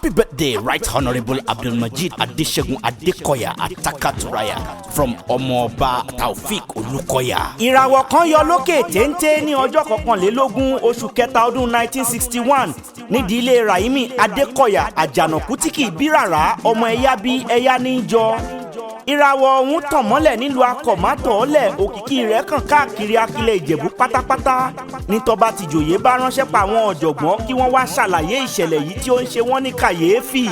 Happy birthday, Right Honorable Abdulmajid Adesegun Adekoya Atakaturaya from Ọmọọba Taofik Olukoya. Ìràwọ̀ kan yọ lókè téńté ní ọjọ́ 21 oṣù kẹta ọdún 1961 nídìí ilé Rahimi Adékọ̀yà, àjànàkú tí kì í bí rárá, ọmọ ẹ̀yà bí ẹ̀yà ní í jọ. Ìràwọ̀ ọ̀hún tàn mọ́lẹ̀ nílùú Akọ̀mátọ̀ọ́lẹ̀, òkìkí rẹ̀ kàn káàkiri akilẹ̀ Ìjẹ̀bú pátápátá. Ní tọba tìjòyè bá ránṣẹ́ pa àwọn ọ̀jọ̀gbọ́n kí wọ́n wá ṣàlàyé ìṣẹ̀lẹ̀ yìí tí ó ń ṣe wọ́n ní kàyééfì,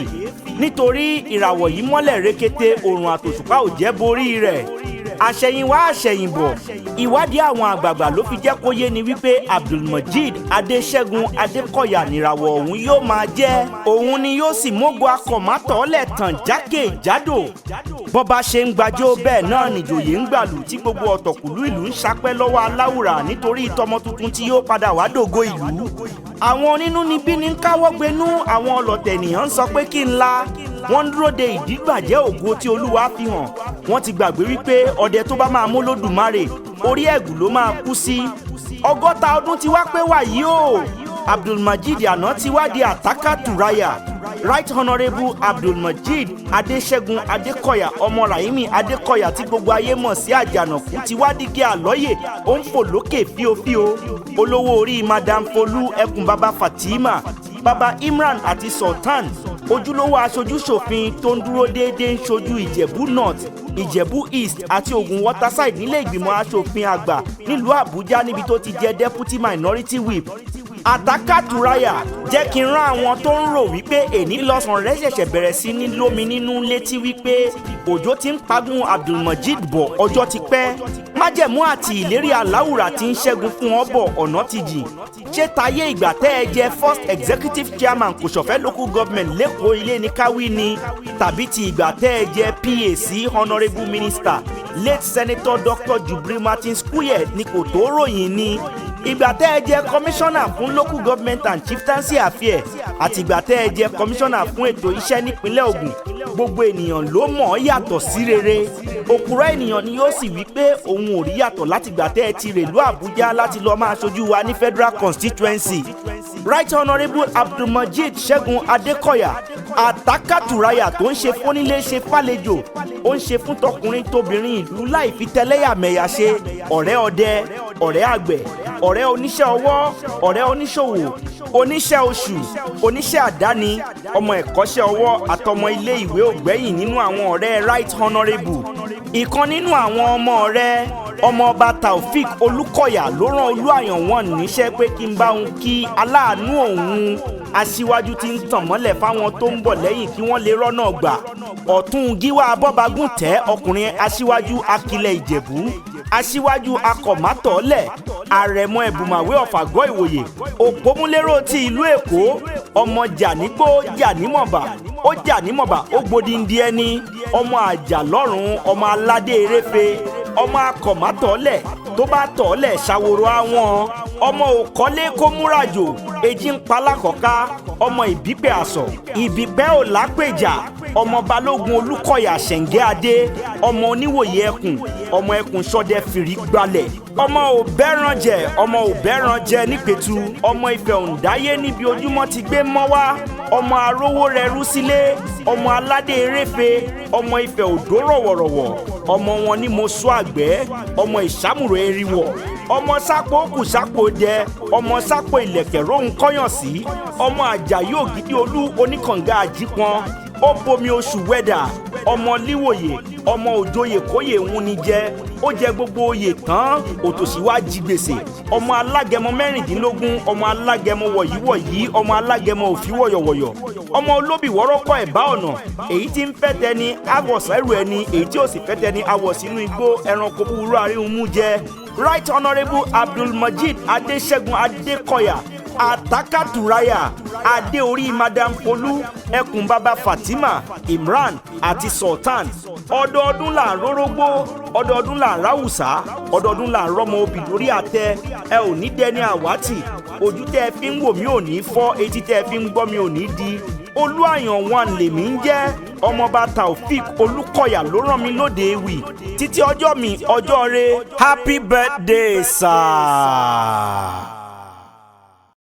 nítorí ìràwọ̀ yìí mọ́lẹ̀ rekete, òrùn àtòṣùpá ò jẹ́ borí rẹ̀. Àṣẹ̀yìnwá àṣẹ̀yìnbọ̀, ìwádìí àwọn àgbààgbà ló fi jẹ́ kó yé ni wípé Abdulmajid Adéṣẹ́gun Adékọ̀yà nìràwọ̀ ọ̀hún yóò máa jẹ́, òun ni yóò sì mógo Akọ̀mátọ̀ọ́lẹ̀ tàn jákèjádò. Bọ́ba ṣe ń gbàjọ́, bẹ́ẹ̀ náà nìjòyè ń gbàlù, tí gbogbo ọ̀tọ̀kùlú ìlú ń sapẹ́ lọ́wọ́ aláwùrà nítorí tọmọ tuntun tí yóò padà wá dògo ìlú. Àwọn onínúnibí ní ń káwọ́ gbenú, àwọn ọlọ̀tẹ̀ ènìyàn ń sọ pé kí n la wọ́n ń dúró de ìdígbàjẹ́ ògo tí Olúwa fi hàn. Wọ́n ti gbàgbé wípé ọdẹ tó bá máa mú Lódùmarè, orí ẹ̀gùn ló máa kú sí. 60 ọdún ti wá pé wàyí o, Abdulmajid àná ti wá di Àtàkàtúráyà. Right Honourable Abdulmajid Adéṣẹ́gun Adékọ̀yà, ọmọ Rahimi Adékọ̀yà tí gbogbo ayé mọ̀ sí Àjànàkú, ti wá dígí àlọ́yè, ó ń fò lókè fíofío. Olówó orí Madam Folú Ẹkùn, baba Fatima, baba Imran àti Sultan, ojúlówó aṣojú-ṣòfin tó ń dúró déédéé ń ṣojú Ìjẹ̀bú North, Ìjẹ̀bú East àti Ògùn Waterside nílé ìgbìmọ̀ aṣòfin àgbà nílùú Àbújá, níbi tó ti jẹ́ deputy minority whip. Àtàkàtúráyà, jẹ́ kí n rán àwọn tó ń rò wípé èní lọ́sàn rẹ̀ ṣẹ̀ṣẹ̀ bẹ̀rẹ̀ sí ní lómi nínú létí wípé òjò ti ń pagún Abdulmajid bọ̀ ọjọ́ ti pẹ́. Májẹ̀mú àti ìlérí aláwùrà ti ń ṣẹ́gun fún ọ bọ̀, ọ̀nà ti jìn. Ṣé tayé ìgbà tẹ́ ẹ jẹ́ first executive chairman Kòsọ̀fẹ́ local government lẹ́kọ̀ọ́ ilé ní káwí ni, tàbí ti ìgbà tẹ́ ẹ jẹ́ PAC honourable minister late Senator Dr. Jubril Martins Kuye ni kò tó ròyìn ni, ìgbà tẹ́ ẹ jẹ́ commissioner fún local government and chieftaincy affairs, àti ìgbà tẹ́ ẹ jẹ́ commissioner fún ètò iṣẹ́ nípínlẹ̀ Ògùn? Gbogbo ènìyàn ló mọ̀ ọ́ yàtọ̀ sí rere. Òpùrọ̀ ènìyàn ni yóò sì wí pé òun ò rí yàtọ̀ látìgbà tẹ́ ẹ ti rèlú Àbújá láti lọ́ọ́ máa ṣojú wa ní federal constituency. Right Honourable Abdulmajid Ṣẹ́gun Adékọ̀yà Àtàkàtúráyà, tó ń ṣe fónílé, ṣe fàlejò, ó ń ṣe fún tọkùnrin tóbìnrin ìlú láì fi tẹlẹ́yàmẹ̀yà ṣe, ọ̀rẹ́ ọdẹ, ọ̀rẹ́ àgbẹ̀, ọ̀rẹ́ oníṣẹ́ ọwọ́, ọ̀rẹ́ oníṣòwò, oníṣẹ́ oṣù, oníṣẹ́ àdáni, ọmọ ẹ̀kọ́ṣẹ́ ọwọ́ àtọmọ ilé ìwé ògbẹ́yìn nínú àwọn ọ̀rẹ́ right honourable. Ìkan nínú àwọn ọmọ rẹ̀, Ọmọọba Taofik Olúkọ̀yà, ló rán Olúàyàn wọn níṣẹ́ pé kí n bá òun kí aláàánú òun, aṣíwájú tí ń tàn mọ́lẹ̀ fáwọn tó ń bọ̀ lẹ́yìn kí wọ́n lè rọ́nà gbà, ọ̀tún gíwá abọ́bagún tẹ́, ọkùnrin aṣíwájú akilẹ̀ Ìjẹ̀bú, aṣíwájú akọ̀mátọ̀ọ́lẹ̀, àrẹ̀mọ ẹ̀bùmàwé ọ̀fàgọ́ ìwòye, òpómúlérò ti ìlú Èkó, ọmọ jànígbó jànímọ̀bà, ó jànímọ̀bà, ó gbódìndí ẹni, ọmọ àjà lọ́rùn, ọmọ aládé eréfe, ọmọ akọ̀mátọ̀ọ́lẹ̀ tó bá tọ̀ọ́lẹ̀ ṣàwòrò àwọn ọmọ òkọ́lé kó múrajò èjì ń palákọ̀ọ́ká, ọmọ ìbípẹ́ àsọ̀ ìbípẹ́ ò lápèjà, ọmọ balógun Olúkọ̀yà Ṣẹ̀ǹgẹ́ Adé, ọmọ oníwòye ẹkùn, ọmọ ẹkùn sọdẹ fìrí gbalẹ̀, ọmọ òbẹ́ranjẹ, ọmọ òbẹ́ranjẹ nípẹ̀tù, ọmọ Ifẹ̀ òǹdáyé níbi ojúmọ́ ti gbé mọ́ wá, ọmọ arówó rẹrú sílé, ọmọ aládé eréfe, ọmọ Ifẹ̀ òdó rọ̀wọ̀rọ̀wọ̀, ọmọ wọn ní mo sọ àgbẹ̀, ọmọ ìsámùrò eriwọ̀, ọmọ sápò kù sápò jẹ, ọmọ sápò ìlẹ̀kẹ̀ róhun kọ́yàn sí, ọmọ Àjàyí Ògidì Olú oníkànga àjípọn, ó bomi oṣù wẹ́dà, ọmọ líwòye, ọmọ òjòyè kóyè ń ni jẹ, ó jẹ gbogbo oyè tán, òtòṣì wá jí gbèsè, ọmọ alágẹmọ 16, ọmọ alágẹmọ wọ̀yíwọ̀yí, ọmọ alágẹmọ òfí wọ̀yọ̀wọ̀yọ̀, ọmọ olóbì wọ́rọ́kọ̀ ẹ̀bá ọ̀nà, èyí tí ń fẹ́ tẹni àwọ̀ sẹ́rù ẹni, èyí tí ò sì fẹ́ tẹni àwọ̀ sínú igbó ẹranko búburú àríhunmú jẹ. Right Honourable Abdulmajid Adéṣẹ́gun Adékọ̀yà Àtàkàtúráyà, adé orí Madam Folú Ẹkùn, baba Fatima, Imran àti Sultan, ọdọọdún là ń rórógbó, ọdọọdún là ń ráwùsá, ọdọọdún là ń rọmọ obì lórí àtẹ. Ẹ ò ní dẹni àwátì. Ojú tẹ́ ẹ fi ń wò mí ò ní fọ́, etí tẹ́ ẹ fi ń gbọ́ mi ò ní di. Olúàyàn wọn lèmi ń jẹ́. Ọmọọba Taofik Olúkọ̀yà ló rán mi lóde ewì. Títí ọjọ́ mi, ọjọ́ re, happy birthday, sir.